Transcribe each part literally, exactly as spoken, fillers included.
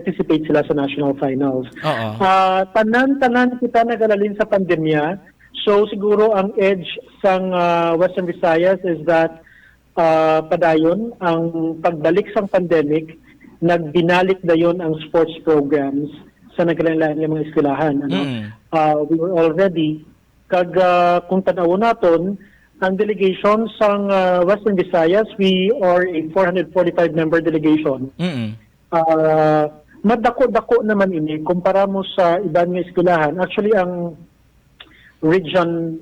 participate sila sa national finals. Oo. Ah, tanan-tanan kita nagahalin sa pandemya. So siguro ang edge sang ah, Western Visayas is that ah, padayon ang pagbalik sang pandemic, nagbinalik dayon ang sports programs sa nagkalain-lain nga mga eskwelahan. Ano? Mm. Ah, we were all ready. Kag ah, kung tan-awon naton, ang delegation sang ah, Western Visayas, we are a four hundred forty-five member delegation. Mm. Ah, madako-dako naman ini kumpara mo sa iban nga eskwelahan. Actually, ang Region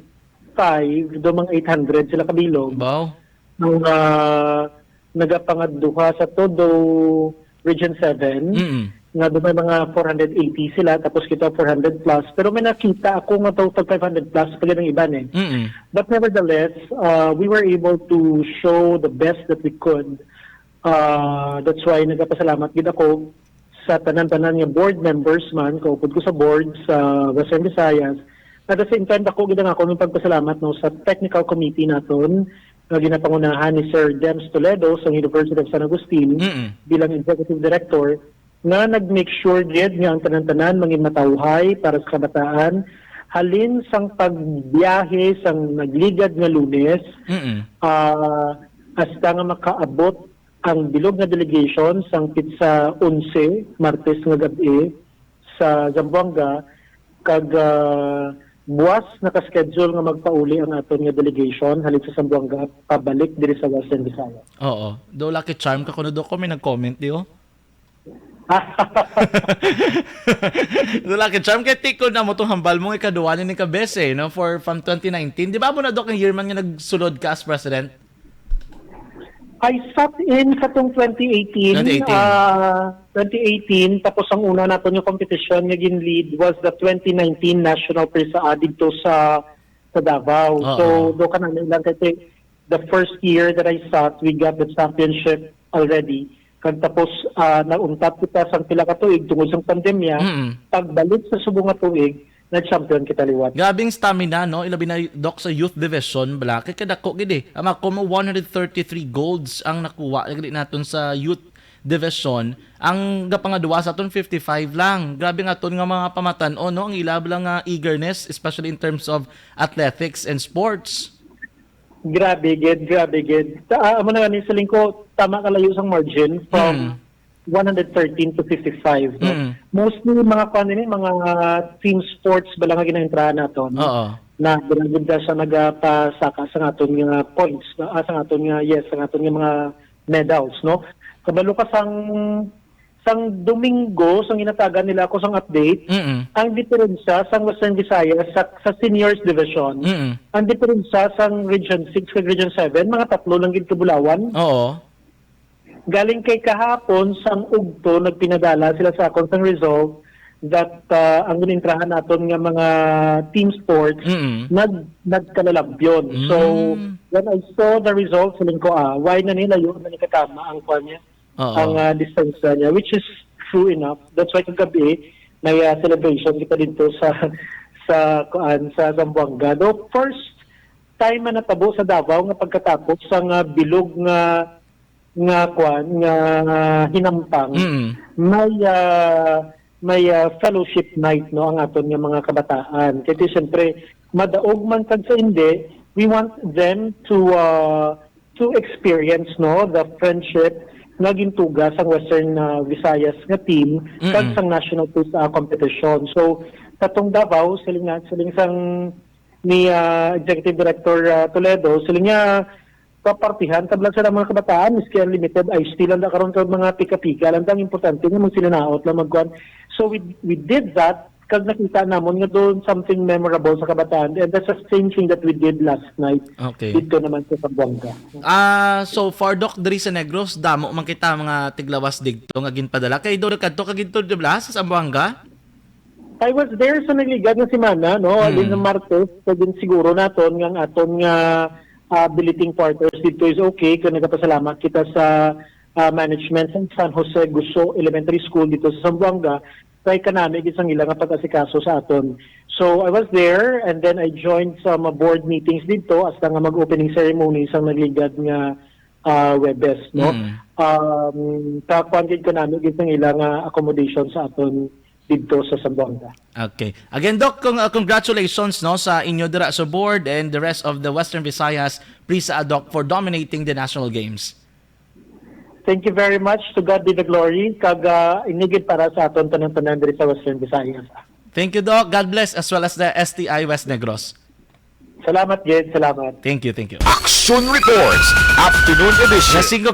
five, do mga eight hundred sila kabilog. Wow. Ang ah, nagapangaduha sa todo Region seven, Mm. nga do may mga four hundred eighty sila, tapos kita four hundred plus. Pero may nakita ako nga total five hundred plus pa gid ang iban eh. Mm. But nevertheless, uh, we were able to show the best that we could. Uh, that's why nagapasalamat gid ako sa tanan-tanan nga board members man, kaupod ko sa board sa Western Visayas. At the same time, dako gid ang ako ng pagpasalamat, no, sa technical committee naton nga ginapangunahan ni Sir Dems Toledo sa University of San Agustin Mm. bilang executive director, nga nag-make sure gid nga ang tanan-tanan mangin matawhay para sa kabataan, halin sang pagbiyahe sang nagligad nga Lunes, Mm. ah, hasta nga makaabot ang bilog nga delegation sang pitsa onse, Martes nga gab-i, sa Zamboanga, kag ah, buwas naka-schedule nga magpauli ang aton nga delegation halin sa Zamboanga pabalik diri sa Western Visayas. Oo. Do Lucky Charm ka kuno, Dok, ko may nag-comment di, oh. Do Lucky Charm, kay tikod na mo tong hambal mo, ikaduha ni ni Kabes, eh, no? For, from twenty nineteen. Di ba mo na, Dok, ang year man nga nagsulod ka as president? I sat in katong twenty eighteen, Twenty eighteen. ah, twenty eighteen, tapos ang una naton nga competition nga gin-lead was the twenty nineteen National Prisa dito sa sa Davao. Oo. So, do ka na lang kasi the first year that I sat, we got the championship already. Kag tapos ah, nauntat kita sang pila ka tuig tungod sang pandemya. Mm. Pagbalik sa subong nga tuig, nag-champion kita liwat. Grabing stamina, no? Ilabi na, Dok, sa youth division, bala. Kay kadako gid, eh. Ang ako mo, one hundred thirty-three golds ang nakuha gid naton sa youth division. Ang gapangaduwa sa aton, fifty-five lang. Grabe nga aton nga mga pamatan-on, no? Ang ila lang nga eagerness, especially in terms of athletics and sports. Grabe gid, grabe gid. Ta, ah, amo na gani, siling ko, tama kalayo sang margin from Mm. one hundred thirteen to fifty-five. No? Mm. Mostly mga kwan ini, mga team sports bala nga ginaentrahan naton. Oo. Na dira gid siya nagapasaka sa aton nga points, ah, sa aton nga, yes, sa aton nga mga medals, no? Kabalo ka sang sang Domingo, sang ginatagan nila ako sang update, Mm. ang diferensya sang Western Visayas sa, sa seniors division, Mm. ang diferensya sang Region six kag Region seven, mga tatlo lang gid ka bulawan. Oo. Galing kay kahapon, sang ugto, nagpinadala sila sa akon sang result that ah, ang ginintrahan naton nga mga team sports Mm. nag nagkalalampion. So, Mm. when I saw the results, siling ko, ah, why na nila yun na nakatama ang kwan niya? Oo. Ang ah, distansya niya, which is true enough. That's why kagabi, may ah, celebration kita dito sa sa kuan sa Zamboanga. The first time na natabo sa Davao nga pagkatapos sa nga bilog nga nga kuan nga hinampang, Mm. may ah, may ah, fellowship night, no, ang aton nga mga kabataan. Kay siyempre, madaog man kag sa hindi, we want them to ah, to experience, no, the friendship nga gintuga sang Western ah, Visayas nga team Mm-mm. kag sang national quiz ah, competition. So katong Davao, siling na siling sang ni ah, Executive Director ah, Toledo, siling niya papartihan tablag sa mga kabataan, miski ang limited ice tea lang da karon kag mga pika-pika lang, ang importante nga magsinanaot lang, magkuan. So we we did that, kag nakita namon nga doon something memorable sa kabataan, and that's the same thing that we did last night Okay. dito naman sa Zamboanga. Ah, so far, Doc, diri sa Negros, damo man kita mga tiglawas digto nga ginpadala. Kay do kadto ka gid to, di ba, sa Zamboanga? I was there sa nagligad nga semana, no? Hmm. Din sa Martes, so din siguro naton nga ang aton nga ah, billeting quarters dito is okay. Kaya nagpasalamat kita sa ah, management sa San Jose Guso Elementary School dito sa Zamboanga kay kanami gid sang ila nga pag-asikaso sa aton. So I was there, and then I joined some ah, board meetings dito hasta nga mag-opening ceremony sa nagligad nga ah, Huwebes, no? Mm. Um, kakuan gid ko nami gid ang ila nga accommodation sa aton didto sa Zamboanga. Okay. Again, Doc, kung, uh, congratulations, no, sa inyo dira sa board and the rest of the Western Visayas PRISA, Doc, for dominating the national games. Thank you very much. To God be the glory. Kag uh, inigid para sa aton tanan-tanan diri sa Western Visayas. Thank you, Doc. God bless, as well as the S T I West Negros. Salamat, Jed. Salamat. Thank you, thank you. Action Reports, Afternoon Edition. Alas singko